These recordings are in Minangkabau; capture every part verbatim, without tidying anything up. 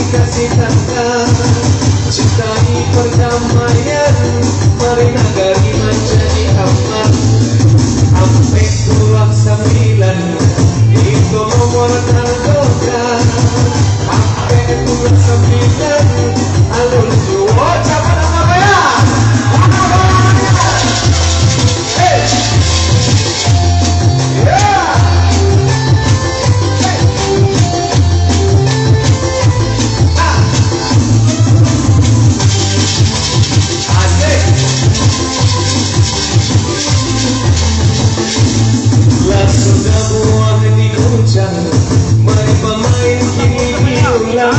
Kasih tangga, cintai pardamaian, mari nagari manjadi aman. Ampek puluah sambilan, iko nomor tanggokan. Ampek puluah sambilan, alun juo capat apa baya? Apa baya? Hei! Ya! Hei! Ah! Asik! Lah sudah buah diguncang, main pamain kini diulang.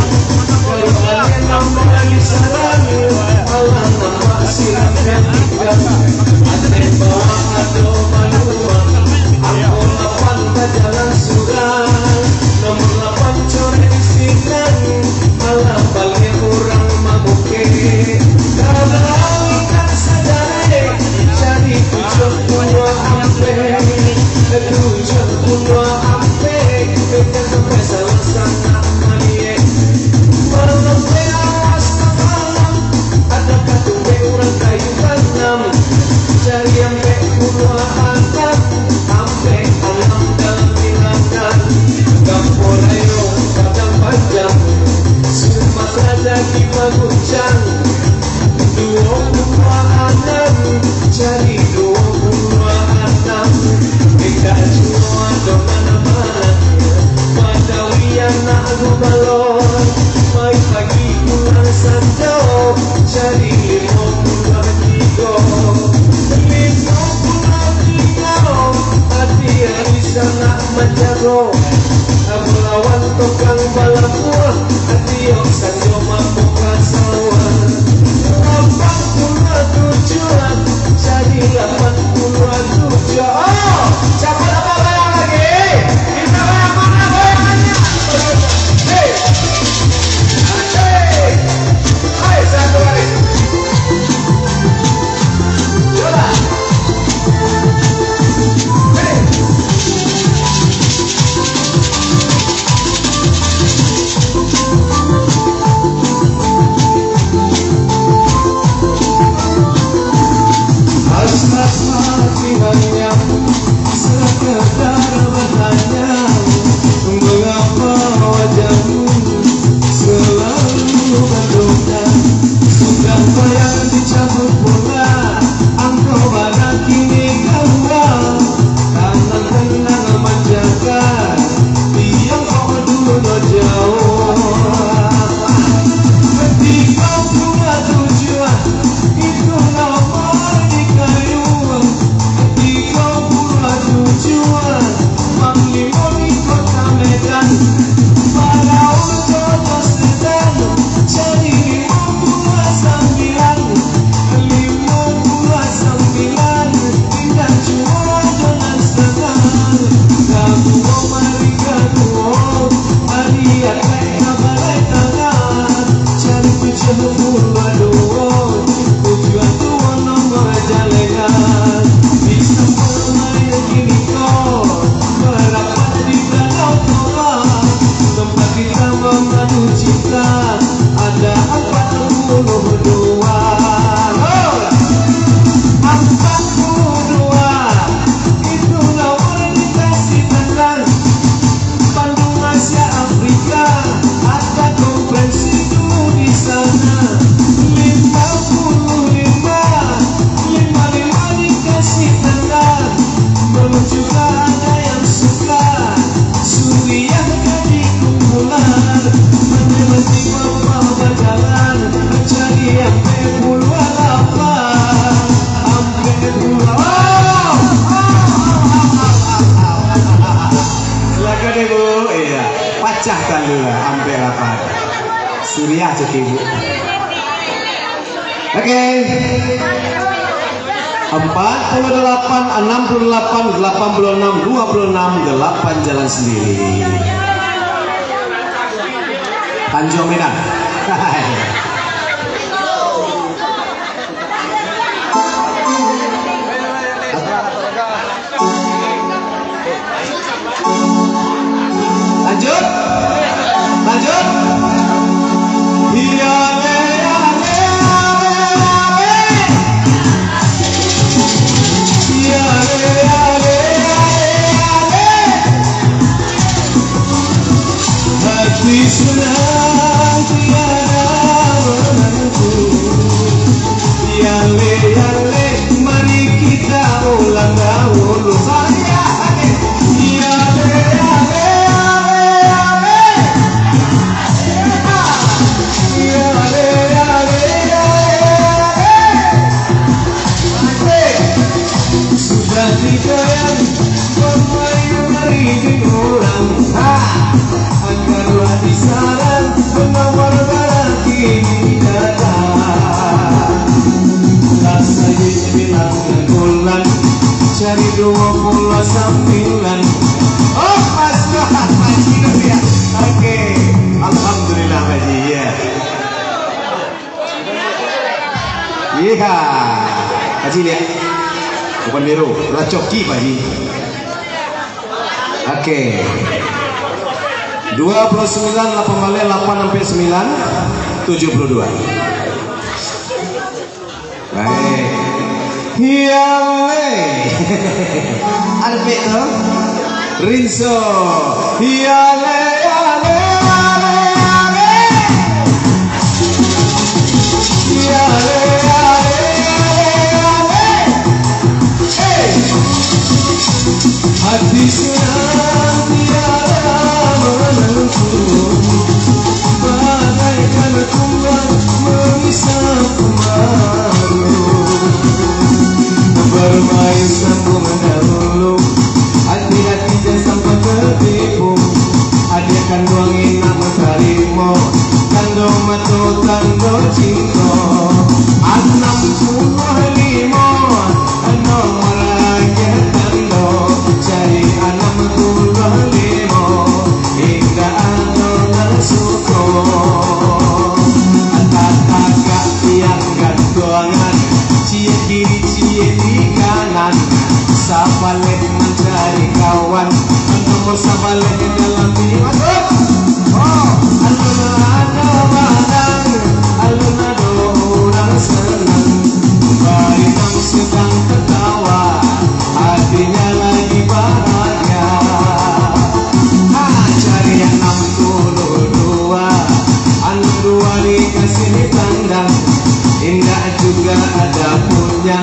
Kalau angin nambah disarang, alah nampak silang dan ikan. Ateh bawah ado maluang, angko lapan bajalan surang. Nomor lapan corek di sinan, alah baliak urang mamukek. Kalau ikan sajarek, cari tujuah puluah ampek. Tujuah puluah ampek, ikan sampai salah sanak maliek. Malam teh awas ka malam, ado katumbek urang kayu tanam. Cari ampek puluah anam, ampek anam dalam bilangan. Gampo rayo Padang Panjang, Sumatera jadi paguncang. Duo puluah anam, cari duo puluah anam. Indak juo ado mana-mana. Padawi anak gubalo, pai pagi pulang sanjo, cari limo puluah tigo. Limo puluah tigo, ati ari sanak manjago. Melawan tukang balabuah, ati sanjo mambuka sawah. Lapan puluah tujuah, jadi lapan puluah tujuah. Oh, siapa nama goyang lagi? Kita goyang mana goyangannya? Hei. Hei. Hai, satu hari. Yolah. Hei. Asmara hati hanya sekedar bertanya, mengapa wajahmu selalu berduka? Sudah bayang dicabut pula, angkau bana kini kaluar. Tanang-tanang manjaga, tiok duno jauah. Tigo puluah tujuah, itu nomor di kayu. Tigo puluah tujuah, Panglimo di Kota Medan. Parahu Toto Sedan, jadi limo puluah sambilan. Limo puluah sambilan, indak juo ado nan sanang. Kaduo mari kaduo, mari atek ka balai tangah. Cari tujuah puluah duo, tujuah duo nomor jalengan. Bisa pamain kini ko, barapat di Danau Toba. Tempat kita memadu cinta, ada ampek puluah duo. Ampek puluah duo, itu nomor dikasih tanang. Banua Asia Afrika, ada konferensi dulu di sana. Lima puluh lima, lima lima dikasih tanang. Belum juga ada yang suka. Suriah jadi kumpulan, mati-mati bapak bajalan, cari ampek puluah lapan, ampek puluah. Silakan, Ibu. Iya, pacah talu lah, ampek lapan. Suriah cek Ibu. Oke. Empat puluh delapan, enam puluh delapan, delapan puluh enam, dua puluh enam, delapan jalan sendiri. Tanjung Medan. Lanjut. Lanjut. Di senang tiada menentu. Yale, yale, mari kita ulang dahulu. Yale, yale, yale, yale. Yale, yale, yale, yale. Asik. Sudah digoyang, bamain-main urang. Ha. Angka dua di sarang, nomor baraki di dada. Lah sajo bilang bulan, cari dua puluh sambilan. Oh, pas banget, Pak Haji, ya. Oke. Alhamdulillah, Pak Haji, ya. Iya. Haji, lihat. Bukan biru, racoki, Pak Haji. Oke. Dua puluh sembilan, lapan baleh, lapan sampai sembilan, tujuh puluh dua. Baik. Yale. Arpik tu. Rinso. Yale, yale, yale, yale. Yale, yale, yale, yale. Hey. Hati senang tiada menentu, bagaikan kumbang mengisap malu. Bermain sambung dahulu, hati-hati jan sampai tertipu. Adik kanduang indak manarimo, tando mato, tando cinto. Anam puluah limo, nomor akhir tando, cari anam puluah limo, indak ado nan suko. Tatagak tiang gantuangan, ciek kiri, ciek di kanan, sabaleh mancari kawan, nomor sabaleh dalam limo. Masuk! Oh, alun ado barang, alun ado urang sanang. Barinang sadang tatawa, hatinyo lagi bahagia. Ha, cari anam puluah dua, anam dua dikasih tandang. Indak juga ada punyo,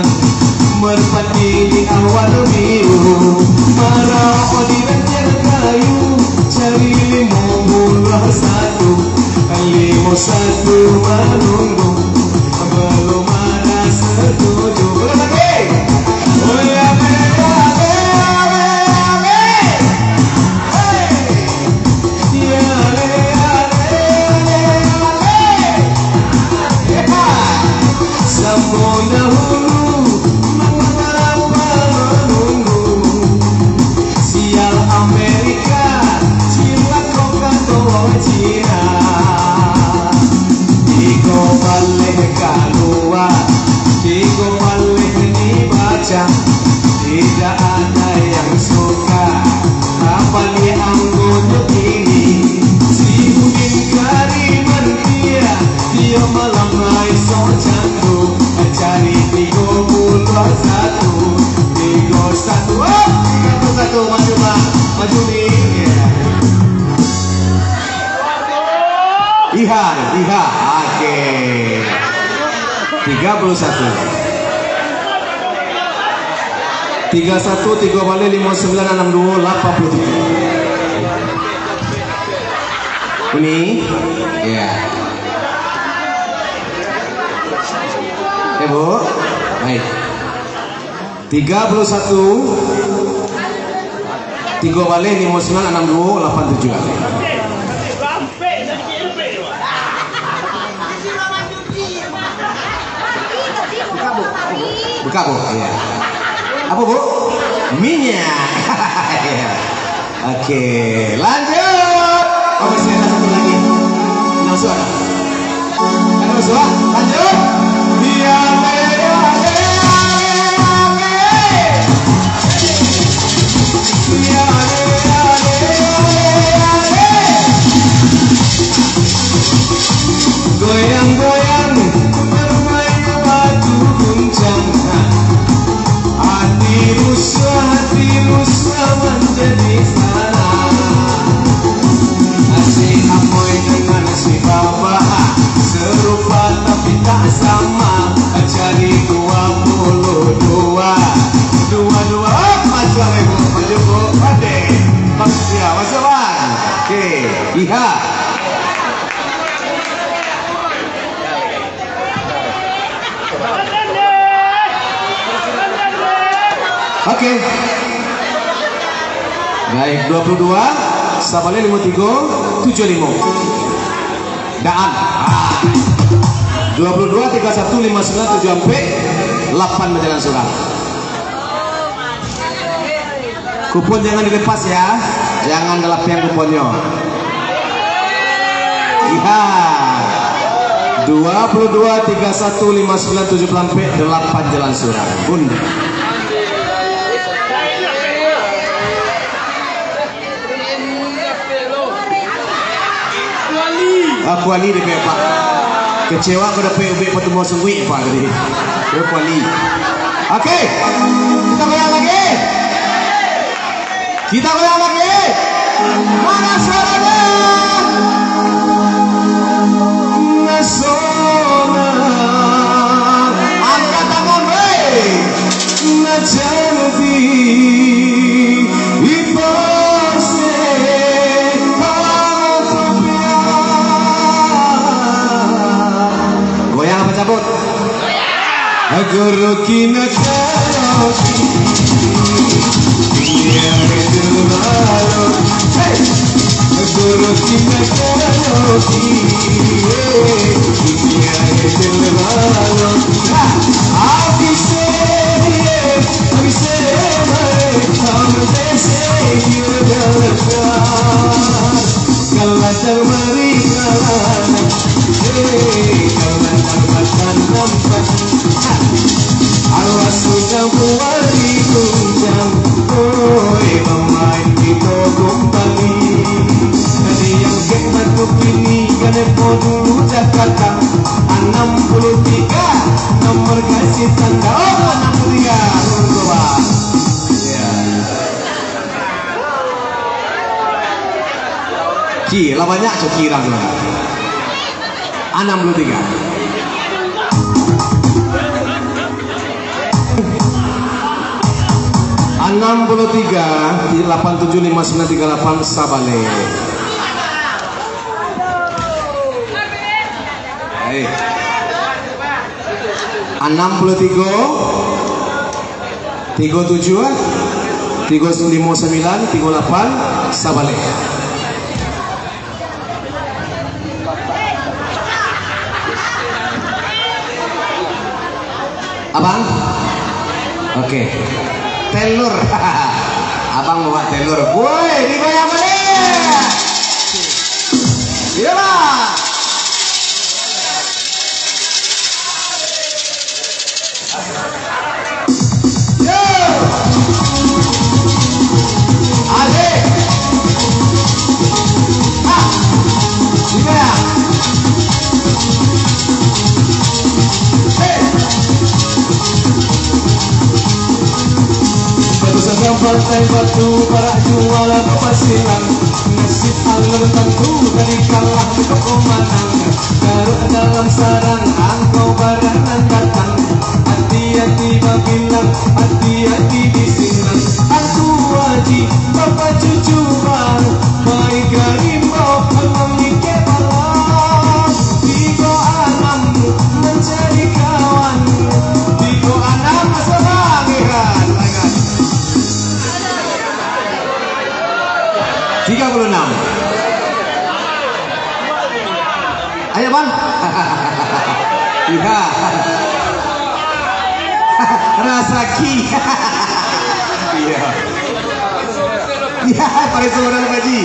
merpati di awan biru, marau di ranjang kayu, cari limo puluah satu, limo satu manunggu, balum ada satuju. Ulang lagi. Oi, ame, ame, ame, ame. Hey. Sambung dahulu, mangapa manunggu? Sial Amerika, cilako kato Cina. Tigo baleh kalua, tigo baleh dibaca. Tidak ada yang suka, kapaliak anggonyo kini. Si Udin kari mantia, tiok malam lai so candu, cari tigo puluah satu, tigo satu, oh, tigo puluah satu, maju, Pak, maju ni. Iya. Ihan, Ihan, oke. Tiga puluh satu. Tiga satu, tigo baleh, limo sembilan, anam duo, lapan puluh tujuh. Ini, ya. Eh, Bu. Baik. Tiga puluh satu, tigo baleh, limo sembilan, anam duo, lapan tujuh. Buka, Bu. Buka, Bu. Iya. Apa, Bu? Minyak. Iya. Oke, lanjut. Oh, masih ada satu lagi. Langsung ada. Ada masuk, ah? Lanjut. Iya, iya, iya, iya, iya. Goyang-goyang, bermain batu gunjang. Hati rusuah, hati rusuah manjadi salah. Asik apo Oke, lihat. Oke. Baik, dua puluh dua, sabaleh limo tigo, tujuah limo. Daan. Ah. Dua puluh dua, tiga satu, lima sembilan, tujuah ampek, lapan bajalan surang. Kupon jangan dilepas ya. Jangan dilepas kuponnyo. Iya. Dua puluh dua, tiga satu, lima sembilan, tujuah ampek, delapan jalan surang. Bun. Kuali. Ah, kuali dapek, Pak. Kecewa ko dapek ubek Fatuma Sungguik, Pak, tadi. Yo, kuali. Oke. Kita goyang lagi. Kita goyang lagi. Mana suaranya? Nasional. Angkat tangan, weh. Goyang apa cabut? Guru kina kaloki. Dunia itu malu. Hey! Guru kina kaloki. Dunia itu malu. Ha! Habis, eh, habis, eh, habis, eh, habis, eh, Kaladang mari kaladang, hei, kaladang batanam padi. Alah sudah buari gunjang, oi, bamain kito kumbali. Tadi yang hebat tu kini, kanai po dulu Jakarta. Anam puluah tiga, nomor gasih tanda, oh, anam puluah tiga, nomor dua. Ya. Ki, lah banyak coki urang tu. Anam puluah tiga. Anam puluah tiga, lapan tujuah lima sambilan tiga lapan, sabaleh. Hai. Anam puluah tiga. Tigo tujuah, tigo limo sambilan, tigo lapan, sabaleh. Abang? Oke. Telur. Abang bawa telur. Woi, dibayar balik. Iyolah. Yo! Asik! Ah! Siko ya! Hei! Batu sangkang pantai batu, parak juo lah bapasilang. Nasib alun tantu, tadi kalah, beko manang. Taruah dalam sarang, angkau baranak datang. Ati-ati babilang, ati-ati di sinan. Angku Aji, bapak cucu bang, baik ka rimbo, mamikek bala. Tigo anam mancari kawan. Tigo anam, masuak bang, ya kan? Tiga puluh enam. Ayo, Bang. Iya. Rasaki. Iya. Iya, pareso urang, Pak Haji.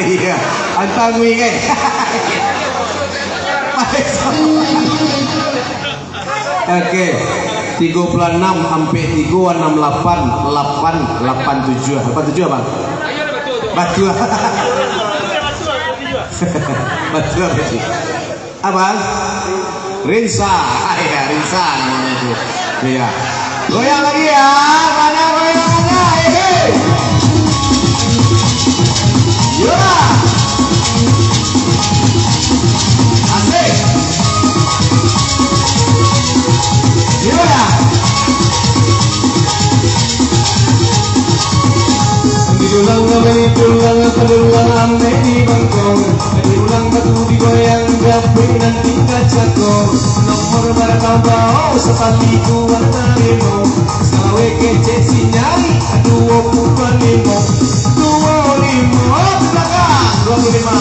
Iya. Antang wing, eh. Pareso. Oke. Tigo puluah anam ampek tigo, anam lapan, lapan, lapan tujuah. Lapan tujuah, Bang? Batua. Batua, Bang. Abang? Rinsa. Ah, iya, Rinsa namanya itu. Iya. Goyang lagi ya. Mana goyangannya? Hei, hei. Yolah. Asik. Yolah. Didulang, beri dulang, padulang, ameh di Nan tingga cako, nomor barambau, sakali tu warna limo. Sawe kecek si nyai, duo puluah limo. Duo limo, di balakang, duo puluah limo.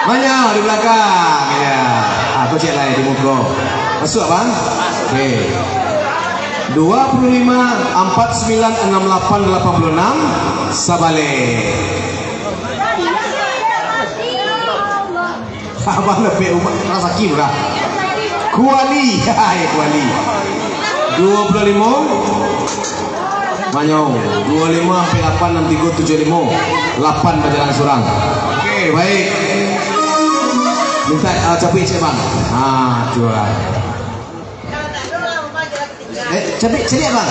Banyak di balakang, ya. Aku cek lai di muko. Masuak, Bang? Oke. Dua puluh lima, empat sembilan, enam lapan, delapan puluh enam, sabaleh. Abang lebih umat rasaki murah. Kuali, hai kuali. Dua puluh lima. Manyau. Dua lima sampai lapan, enam tiga tujuh lima. Lapan bajalan surang. Oke, baik. Minta uh, capai cek bang. Ah, tu lah. Eh, caliak, caliak, bang.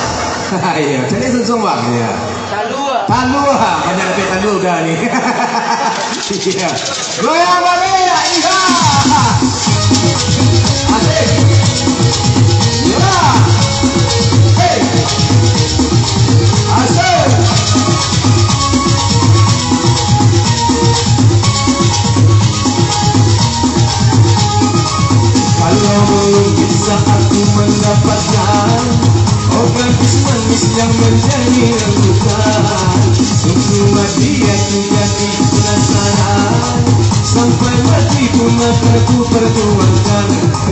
Iya, caliak sunsuang, bang. Iya. Talua. Talua, ha, banyak dapat talua udah ni. Iya. Goyang balik, iya. Asik. Iya. Hei. Asik. Kalau belum bisa aku mendapatkan, oh gadis manis yang menjadi rebutan, sungguh hati aku jadi penasaran. Sampai mati pun akan ku perjuangkan.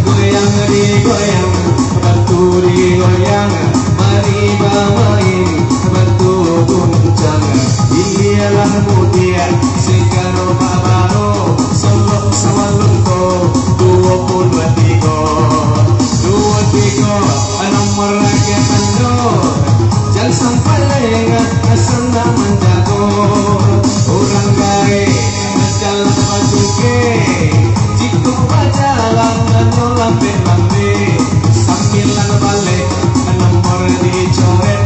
Goyang digoyang, batu digoyang, mari bamain, batu guncang. Ilialah mudiak, segaro babaro, solok sawalunto, duo puluah tigo, duo tigo, nomor rakyat tando. Jan sampai lengah, asa nak manjago. Urang gaek, jalan bacuke, jikok bajalan, nyo lambek-lambek. Sambilan baleh, nomor dicoret,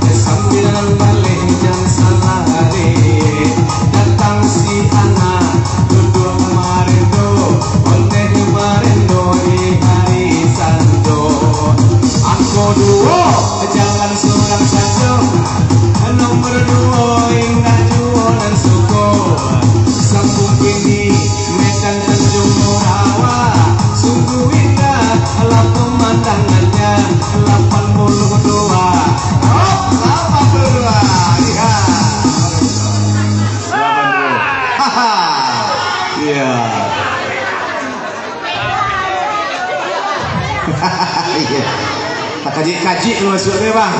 sambilan baleh, jan salah dek. Datang si anak, duduak marendo, ondeh marendo di hari sanjo. Angko duo, jalan surang sajo. Nomor duo, indak juo nan suko. Sambung kini, Medan Tanjung Morawa. Sungguh indah, lah pemandangannyo. Lapan puluah duo. Hop, lapan puluah duo. Iya. Haha. Iya. Iya. Takajik-kajik tu masuak tu, Bang.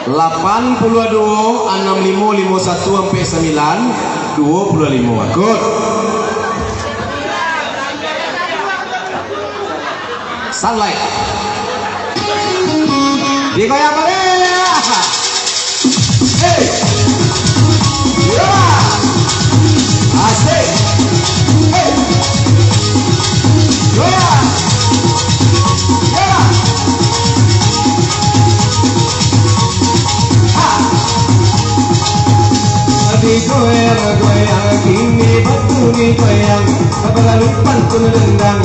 Lapan puluah duo, anam limo, limo satu, ampek sambilan, duo puluah limo. Akut. Sunlight. Digoyang baliak. Hei. Ya. Asik. Hei. Goyang. Ya. Ha. Digoyang-goyang, kini batu digoyang, balalu pantun dendang,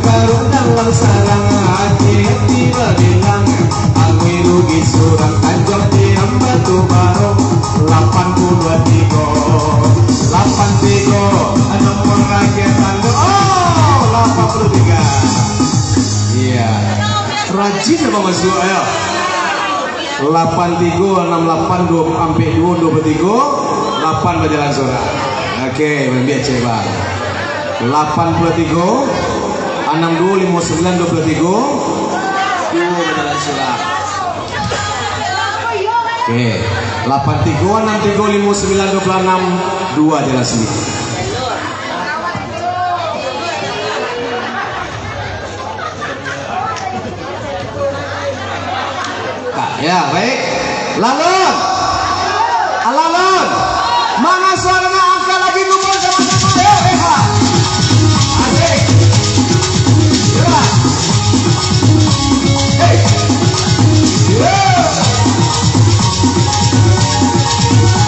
taruah dalam sarang, hati-hati babilang, amui rugi surang, anjak diam batu barong, lapan puluah tigo, lapan tigo, nomor rakyat tando, oh, lapan puluah tiga. Iya. Rajin abang masuak, yo. Lapan tigo, anam lapan, duo ampek duo, duo puluah tigo, lapan bajalan surang. Oke, ambiak cek, Bang. Lapan puluah tigo, anam duo, limo sambilan, duo puluah tigo, duo bajalan surang. Oke, lapan tigo, anam tigo, limo sambilan, duo puluah anam, duo jalan sendiri. Ka-, ya, baik. Lalun. Lalun. Manga suaranya, angkat lagi, kumpul sama-sama. Yo, eh, ha. Asik. Ya. Hei. Ya.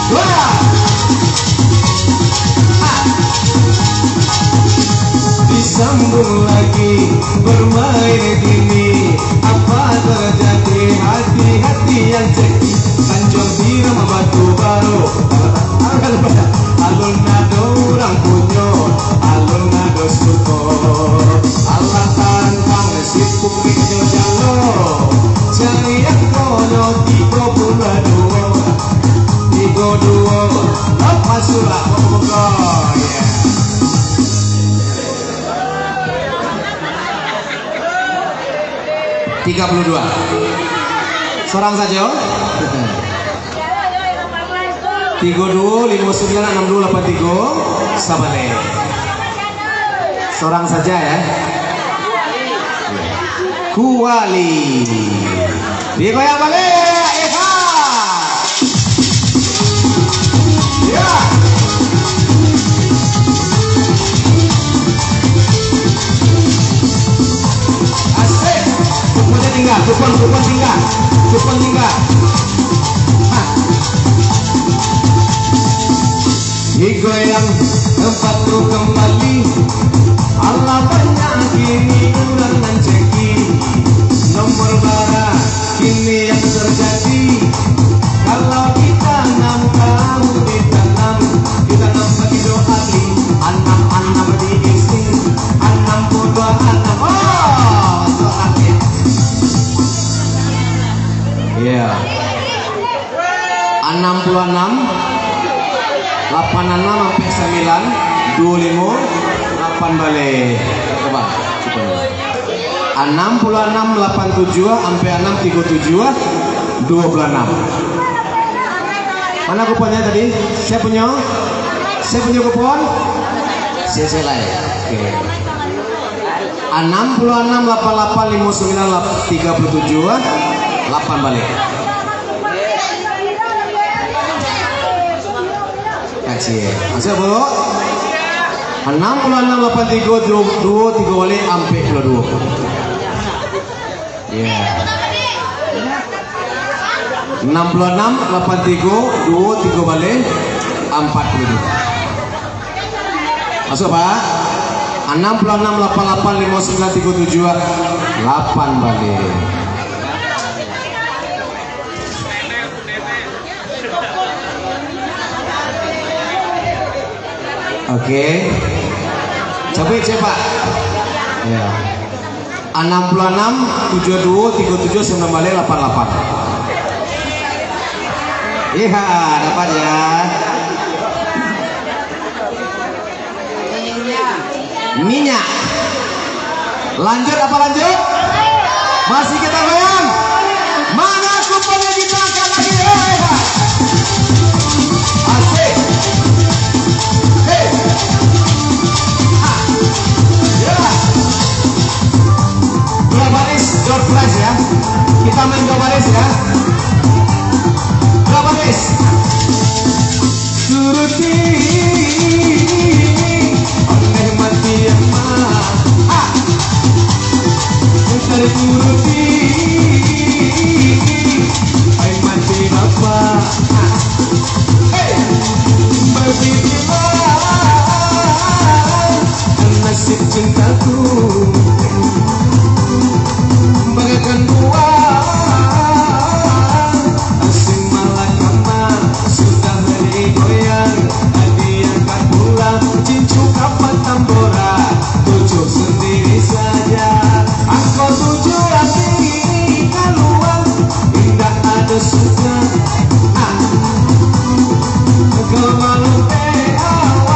Dua. Disambung lagi bermain ini, apa terjadi hati Jalo, cari angkonyo tigo puluah duo, tigo duo, lapan surat, buka-buka, ya. Tiga puluh dua. Sorang sajo. Tigo duo, limo sambilan, anam duo, lapan tigo, sabaleh. Sorang saja, ya. Kuali. Digoyang balik. Iha. Ya. Asik. Kuponyo tingga, kupon, kupon tingga. Kupon tingga. Ha. Digoyang tempat tu kembali. Alah banyak kini urang nan ceki. Nomor bara kini yang terjadi. Kalau ditanam, tahu ditanam. Ditanam bagi doa ni. Anam-anam diisi. Anam puluah anam. Oh, masuk angin. Iya. Anam puluah anam, lapan anam ampek sambilan, duo limo, lapan baleh. Coba, coba. Anam puluah anam, lapan tujuah, ampek anam, tigo tujuah, duo puluah anam. Mana kuponnya tadi? Sia punyo? Sia punyo kupon? Sia, sia lai. Oke. Anam puluah anam, lapan lapan, limo sambilan, lap-, tigo puluah tujuah, ah. Lapan baleh. Kacil. Masuk, Bu? Anam puluah anam, lapan tigo, duo, duo, tigo baleh, ampek puluah duo. Ya. Anam puluah anam, lapan tigo, duo, tigo baleh, ampek puluah duo. Masuk, Pak. Anam puluah anam, lapan lapan, limo sambilan, tigo tujuah, lapan baleh. Oke. Cabuik, cabuik, Pak. Ya. Anam puluah anam, tujuah duo, tigo tujuah, sambilan baleh, lapan lapan. Iya, dapat ya. Minyak. Lanjut apa lanjut? Masih kita goyang? Mana kuponnya, kita angkat lagi. Hei, hei. Asik. Hei. Ah. Ya. Dua baris, door prize ya. Kita main dua baris ya. Dua baris. Turuti, ondeh mati ama. Ah. Turuti, ai mati bapa. Ah. Hei. Bagitulah nasib cintaku. Bagaikan buah asing malakama, sudah digoyang, diangkat pulang, cincu kapat tambora, tujuh sendiri saja. Angko tujuah hati kaluar, indak ado sudah. Ah. Kau malu, eh, ah.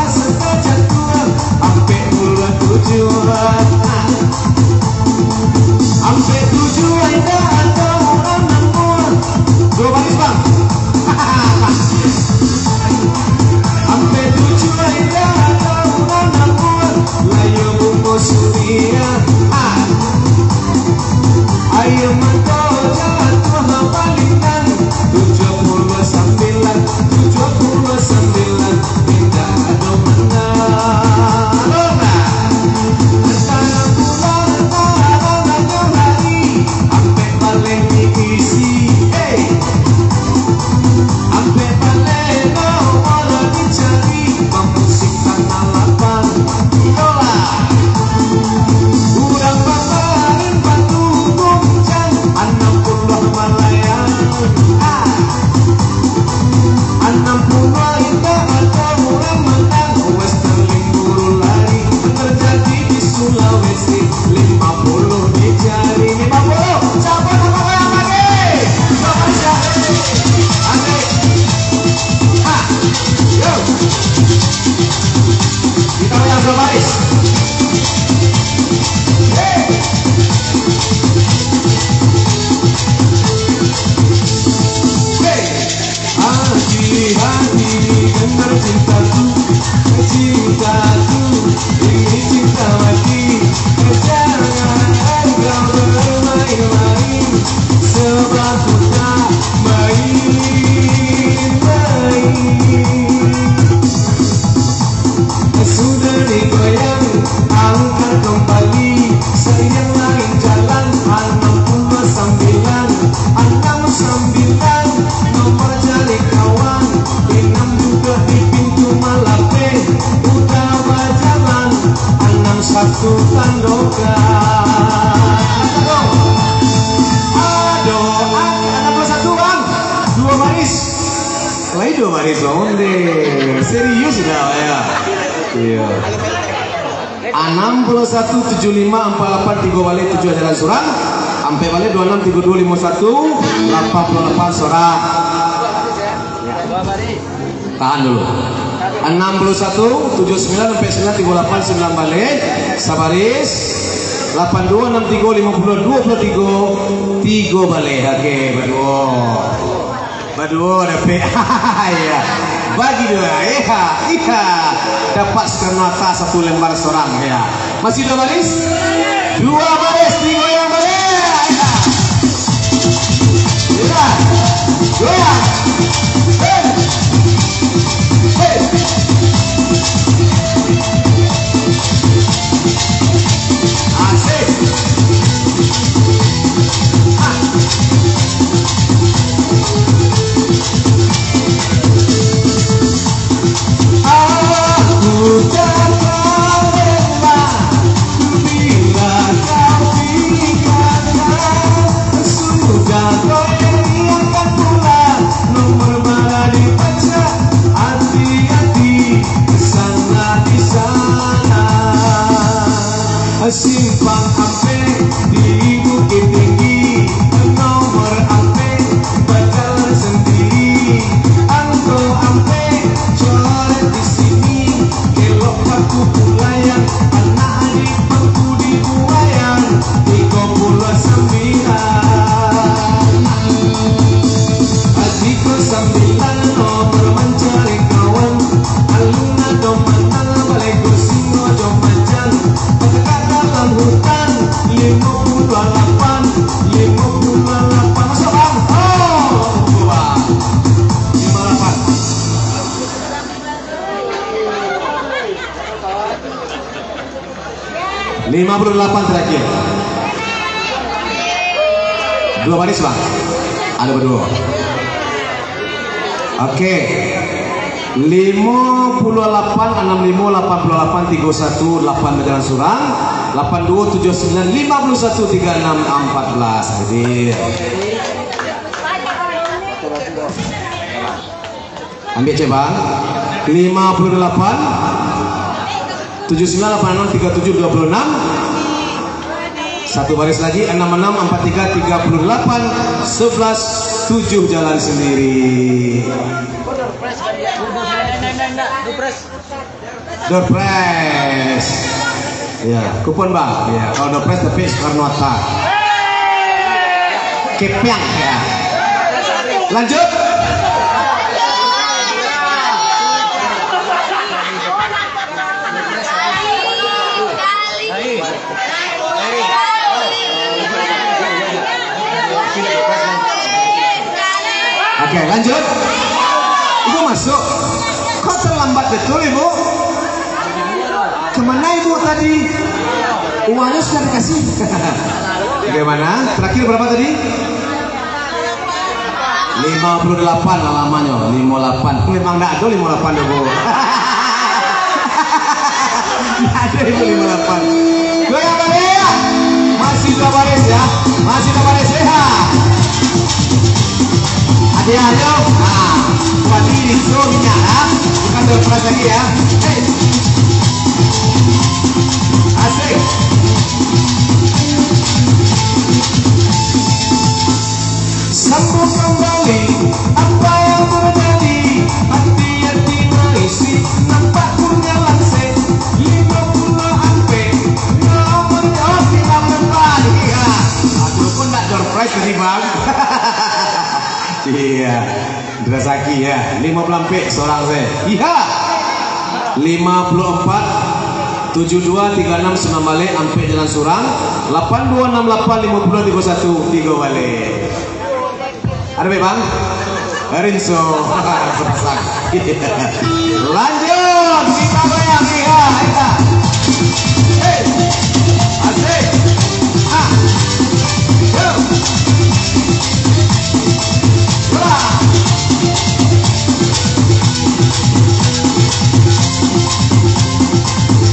Sebab budak main-main. Sudah digoyang, angkat kembali. Sayang lain jalan, anam puluah sambilan, anam sambilan, nomor cari kawan, inam duduak di pintu malapeh, udah bajalan, anam satu tandokan. Aduh, anam puluah satu, Bang. Dua baris. Lai dua baris, Bang. Onde. Serius dah, ya. Iya. Anam puluah satu, tujuh lima, ampek lapan, tigo baleh, tujuah jalan surang, ampek baleh, dua anam, tigo duo, limo satu, lapan puluah lapan surang. Tahan dulu. Anam puluah satu, tujuh sembilan, ampek sembilan, tigo lapan, sembilan baleh, sabaris, lapan duo, anam tigo, limo puluah, duo puluah tigo, tigo baleh. Oke, baduo. Baduo dapek. Iya. Bagi dua. Iya, iya. Dapat Soekarno-Hatta satu lembar surang, ya. Masih dua baris? Dua baris, tigo yang baleh. Iya. Iya. Goyang. Hei. Hei. Asik. Aku tak rela bila kau tinggalkan. Sudah kau teriakan pula, nomor malah dipecah. Hati-hati di sana, di sana. Simpang Ampek di Bukit Tinggi, nomor Ampek bajalan sendiri. Angko Ampek coret di sini, kelok paku pulayan, anak di bangku dibuayan, tigo puluah sambilan. Tigo sambilan nomor mancari kawan. Alun ado manang, balego singo jo macan, batakak dalam hutan. Limo puluah lapan, limo puluah lapan. Masuk, Bang. Oh, dua. Lima lapan. Lima puluh delapan terakhir. Dua baris, Bang. Ada berdua. Oke. Lima puluh lapan, anam lima, lapan puluh lapan, tiga satu, lapan berjalan surang, lapan dua, tujuh sembilan, lima puluh satu, tiga enam, empat belas. Hadir. Ambil cek, Bang. Lima puluh delapan, tujuh sembilan, lapan enam, tiga tujuh, dua puluh enam. Satu baris lagi, enam enam, empat tiga, tiga puluh delapan, sebelas, tujuh jalan sendiri. Door prize. Ya, kupon, Bang. Ya, kalau door prize tapi Soekarno-Hatta. Kepiang, ya. Lanjut. Oke, lanjut. Ibu masuk. Kok terlambat betul, Ibu? Kemana Ibu tadi? Uangnya sudah dikasih. Bagaimana? Terakhir berapa tadi? Lima puluh delapan alamanyo, lima puluh lapan. Memang ndak ado lima puluh lapan doh, Bu. Ndak ado ibu lima puluh lapan. Goyang baliak. Masih dua baris ya. Masih dua baris, sehat. Hati-hati, yo. Nah, buat diri, so minyak ya. Bukan terperas lagi ya. Hei. Asik. Sambung kembali apa yang terjadi. Hati-hati maisi, nampak punya lansir. Lima puluh ampek, nomor, oh, kita berempat. Iya. Aku pun nak door prize tadi, Bang. Iya. Rasaki ya. Lima puluh ampek seorang saya. Iya. Lima puluh empat. Tujuh dua tiga enam sembilan baleh, ampek jalan surang, lapan dua enam lapan limo puluah tigo satu tigo baleh. Ado bek, Bang? Rinso. Sepasang. Lanjut, kita goyang, iya, iya. Hei. Asik. Ah. Yo. Yo.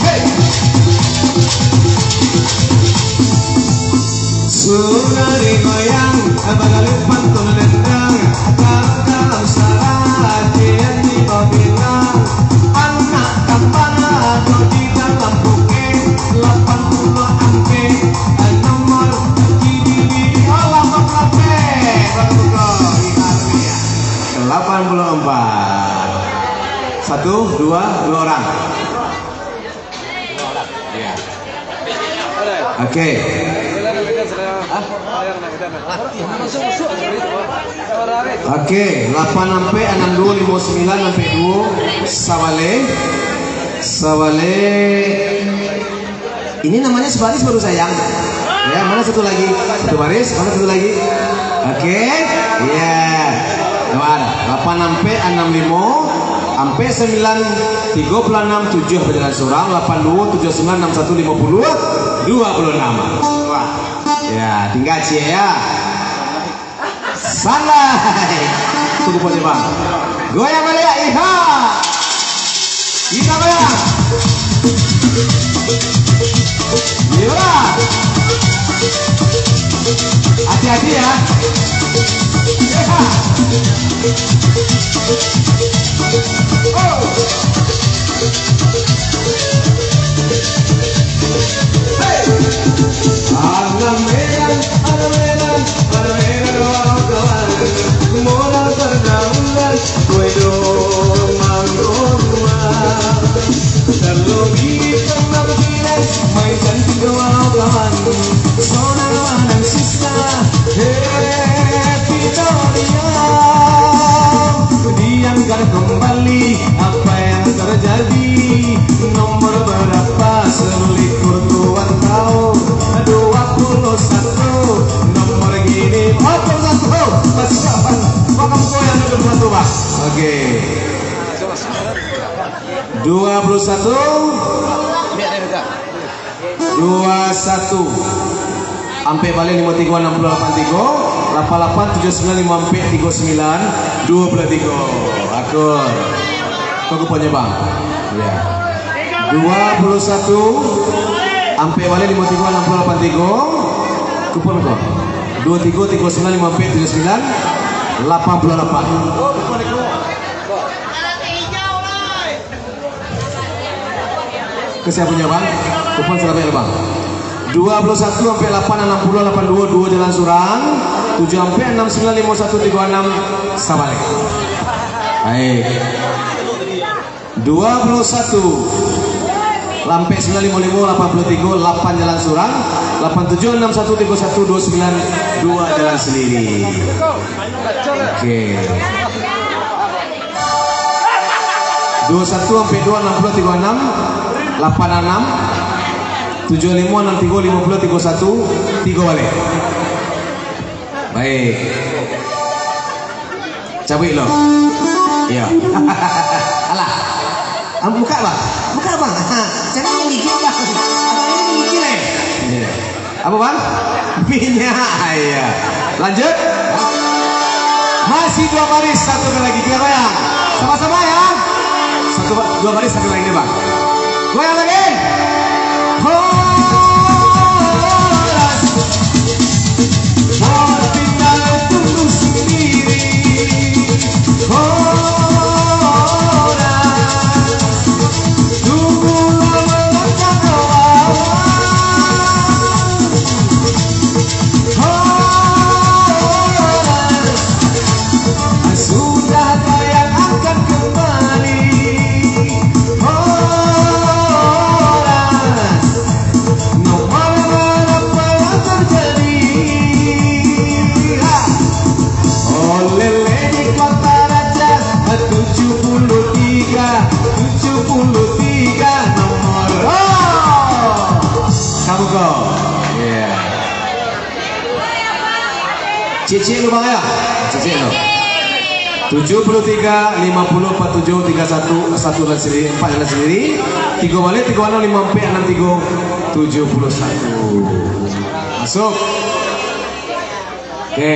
Hei. Sudah digoyang, bagalir pantun dendang. Kalau, kalau salah, J N T babilang. Anak kampung atau di dalam bukit, lapan puluah ampek, nomor di, di, di, di, oh, lapan puluah ampek. Lapan puluh empat. Satu, dua, dua orang. Oke. Oke, lapan ampek, anam duo, limo sambilan, ampek duo, sabaleh. Sabaleh. Ini namanya sebaris baru sayang. Ya, mana satu lagi? Satu baris, mana satu lagi? Oke. Ya. Nomor lapan ampek, anam limo, ampek sambilan, tigo puluah anam, tujuah bajalan surang, lapan duo, tujuah sambilan, anam satu, limo puluah, duo puluah anam. Wah. Ya, tinggal cie ya. Santai. Tunggu pun, Bang. Goyang balik, iha. Kita goyang. Iyalah. Hati-hati ya. Iha. Oh. Hei. Alam merah, alam merah, alam merah doa kawan. Modal pergaulan, kue dong mangkorua. Terlebih pernah bilas, main cantik doa kawan. Saudara dan sista, hei, kita diam. Diamkan kembali apa yang terjadi. Nomor berapa selikur tuan tahu? Dua puluh satu. Nomor gini. Oh, dua puluh satu. Masih kapan? Bakal goyang dua puluh satu, Pak. Oke. Dua puluh satu. Dua satu. Ampek baleh limo tigo anam puluah lapan tigo, lapan lapan tujuah sambilan limo ampek tigo sambilan, duo puluah tigo. Akur. Kau kuponyo, Bang. Ya. Dua puluh satu, ampek baleh limo tigo anam puluah lapan tigo. Kupon ko. Duo tigo tigo sambilan limo ampek tujuah sambilan, lapan puluah lapan. Ke sia punyo, Bang? Kupon salabek lo, Bang. Dua puluh satu ampek lapan anam puluah lapan duo, duo jalan surang, tujuah ampek anam sambilan limo satu tigo anam sabaleh. Baik. Dua puluh satu ampek sambilan limo limo lapan puluah tigo, lapan jalan surang, lapan tujuah anam satu tigo satu duo sambilan, duo jalan sandiri. Oke. Duo satu ampek duo anam puluah tigo anam, lapan anam, tujuah limo anam tigo limo puluah tigo satu, tigo baleh. Baik. Cabuik lo. Iyo. Alah. Ah, buka, Bang. Buka, Bang. Ha, jangan menggigit, Bang. Abang ini menggigit, eh. Iyo. Apo, Bang? Minyak. Iyo. Lanjut. Masih dua baris, satu kali lagi. Kita goyang. Sama-sama, ya. Satu ba-, dua baris, satu lagi, Bang. Goyang lagi. Horas. Tertinggal tunggu sendiri. Horas. Tunggulah melangkah kawan. Horas. Sudah tayang akan kembali. Horas. Nomor berapa yang terjadi? Ha. Oleh di Kota Raja, tujuh puluh tiga, tujuh puluh tiga nomor. Oh, Iya. Cicik tu, Bang, ya? Cicik tu. Tujuh puluh tiga, lima puluh, empat tujuh, tiga satu, satu dan sendiri, empat dan sendiri. Tiga balik, tiga enam, lima empat, enam tiga, tujuh puluh satu. Masuk. Oke.